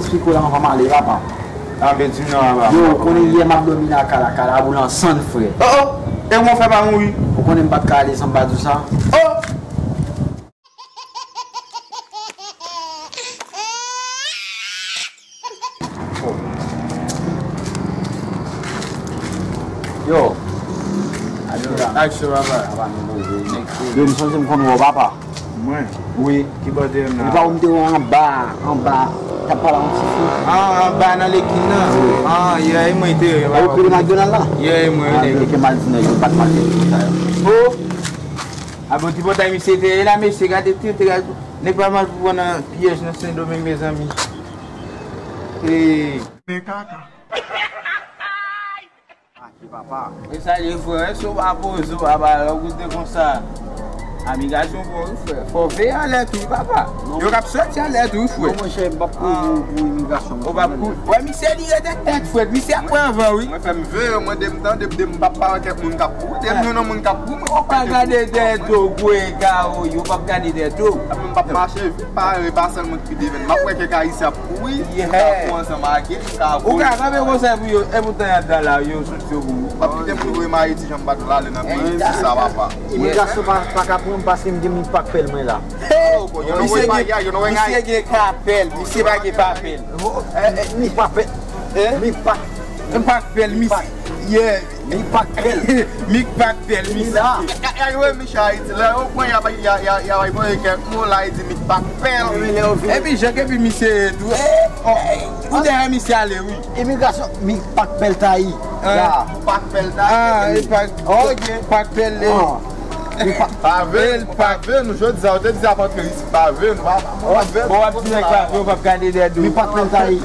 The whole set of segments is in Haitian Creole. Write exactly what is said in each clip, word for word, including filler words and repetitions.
Kiko la, anvan m ale, papa. Anben di non, papa. Yo, ou konnen yè m ap dòmi nan kay la, kay la boule an sann, frè. Oh, oh! E kòman w fè pa mouri? Ou konnen m pa t ka ale san m pa di w sa. Oh! Yo. Aksyon, papa. Yo, m sonje m konn wè w, papa. Mwen? Wi. Ki bò w te ye m nan? Li pa ou m te wè anba, anba. T ap pale ak yon ti fi. Ah, anba nan lekin nan? Wi. Ah, yeah, e mwen te ye. Ou premye McDonald la? Yeah, e mwen. Ah, te. Yo, ke mal di nèg yo, pa t mal di nèg sa yo. Oh! A bon, ti pòtay misye te ye la, mesye, gade ti, te gade. Nèg pa mal pou pran nan pyèj nan Sendomeng, mezanmi. Hey. Men kaka. Mache, papa. E sa l ye, frè, si w pa poze w, papa, lè w goute konsa. Amigasyon fò, wi, frè. Fò w veye anlè tou, wi, papa. Yo k ap soti anlè tou, wi, frè. Non, monchè, m p ap poze w pou imigrasyon. Ou p ap pou. Wè, misye li rete tèt frèt, misye ap pran van, wi. Mwen fè m veye, mwen de m tande, de m p ap pale kèk moun k ap kouri, de m yon nan moun k ap kouri, mwen pa gade dèyè do w, gwo egare w, yo p ap gade dèyè do w. Mwen p ap mache vit, pa, e pa sèlman ki deven. M ap wè kèk Ayisyen ap kouri, m ka kouri ansanm ak yo, m ka voye. Ou ka kanpe konsa pou yo, e poutan y ap dan la, yo soti yo pou ou. M ap kite moun voye m Ayiti, jan m pa t vle ale nan peyi sa, papa. Imigrasyon pa, pa ka pran m paske m gen mi pak pèl mwen la. Hey! Misye gen, misye gen kapèl, misye pa gen papèl. Mi pak pèl. Mi pak. Mi pak pèl, misye. Yeah. Mi pak pèl. Mi pak pèl, misye. Ay, ay, wè, misye Ayiti. Lè yo pran, y a, y a, y a, y a voye kèk mo la, y di mi pak pèl. Epi, jan ke pi misye tou. Ou dèyè misye ale, wi. Imigrasyon, mi pak pèl tayi. Hein? Mi pak pèl tayi. Ah, e pak. Ok. Pak pèl. Pa vle, pa vle nou, jodi a, ou te di ap antre isit, pa vle nou, pa, pa, pa vle nou. Bon, w ap di nèg pa vle, w p ap gade dèyè do. Mi pa t pèl tayi.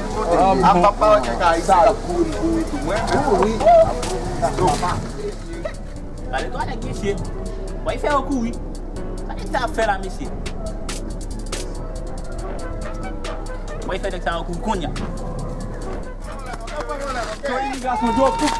Ap ap pale kèk Ayisyen k ap kouri, kouri tou, mwen menm. Kouri. Gade twa nèg mesye. Bon, y fè yo kouri. Sa nèg sa ap fè la, mesye? Bon, y fè nèg sa yo kouri kounye a. Yo, imigrasyon, yo, pou.